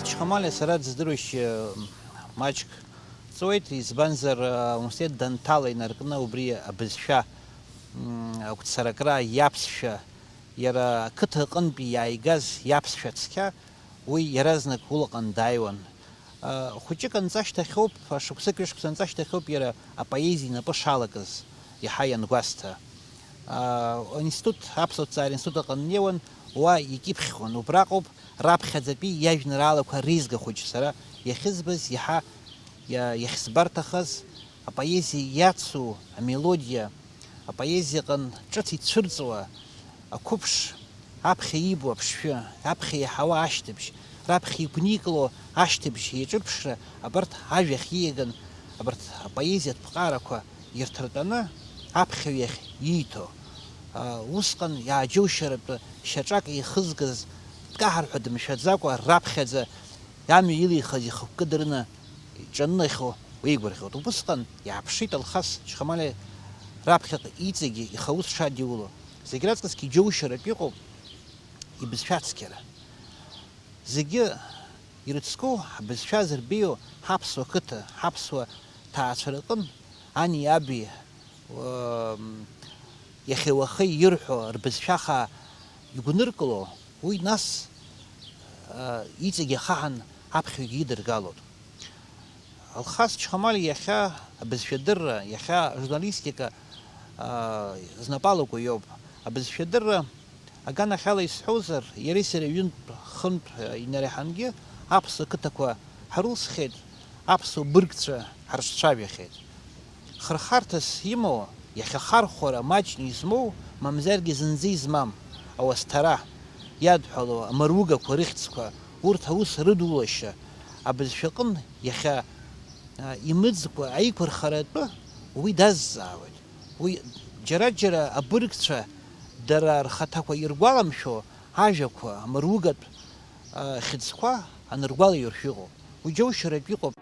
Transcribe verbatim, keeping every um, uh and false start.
Чхамалиа сара дыздыруашьа маҷк ҵуеит, избанзар, ауниверситет данҭала инаркны убри абызшәа, м, агәцаракра иаԥсшәа, иара ақыҭа аҟынтәи иааигаз иаԥсшәа цқьа уи иаразнак улаҟан дааиуан. А, хәыҷык анҵа шьҭахьоуп, ашықәсык ҩышықәса анҵа шьҭахьоуп иара апоезиа инапы шалакыз иаҳа иангәасҭа. А, аинститут, аԥсуа ҭҵаара институт аҟны днеиуан, уа икьыԥхьхон, убраҟоуп раԥхьаӡатәи иажәеинраалақәа реизга хәыҷ сара иахьызбаз, иаҳа иа-, иахьсбарҭахаз, апоезиа иацу амелодиа, апоезиаҟын ҿыц ицәырҵуа ақәыԥш, аԥхьа ибо аԥшшәы, аԥхьа иаҳауа ашьҭыбжь, раԥхьа игәникыло ашьҭыбжь еиҿырԥшра абарҭ ажәахь ииаган, абарҭ апоезиатә ԥҟарақәа ирҭартәаны аԥхьаҩ иахь ииҭо. А, усҟан иааџьоушьаратәы шьаҿак еихызгаз дкаҳар ҳәа дымшәаӡакәа раԥхьаӡа амҩа илихыз ихықәкы дырны иҿанынахьоу уеигәырӷьоит. Убысҟан иааԥшит Алхас Чхамалиа раԥхьаҟа иҵегьы ихаус шадиуло. Зегь раҵкысгьы џьоушьаратә иҟоуп ибызшәа ацқьара. Зегьы ирыцку ҳбызшәа зырбеиоу ҳаԥсуа қыҭа, ҳаԥсуа ҭаацәа рыҟын ани аби, м, иахьеи уахеи ирҳәо рбызшәа хаа игәныркыло, уи нас, а, иҵегь ахаан аԥхьаҩгьы идыргалоит. Алхас Чхамалиа иахьа абызшәадырра, иахьа ажурналистика, а, знапы алаку иоуп. Абызшәадырра аганахьала исҳәозар, иареи сареи ҩынтә-хынтә, а, инареиҳангьы аԥсуа қыҭақәа ҳарылсхьеит, аԥсуа быргцәа ҳарҿцәажәахьеит. Хырхарҭас имоу, иахьа хархәара маҷны измоу, мамзаргьы зынӡа измам, ауасҭара иадҳәалоу амаругақәа рыхьӡқәа, урҭ аус рыдулашьа абызшәаҟын иахьа, а, имыӡкәа аиқәырхара атәы уи дазҵаауеит. Уи џьара-џьара абыргцәа дара рхаҭақәа иргәаламшәо ажәақәа, амаругатә, а, хьыӡқәа аныргәалаиршә иҟоуп. Уи џьоушьаратә иҟоуп.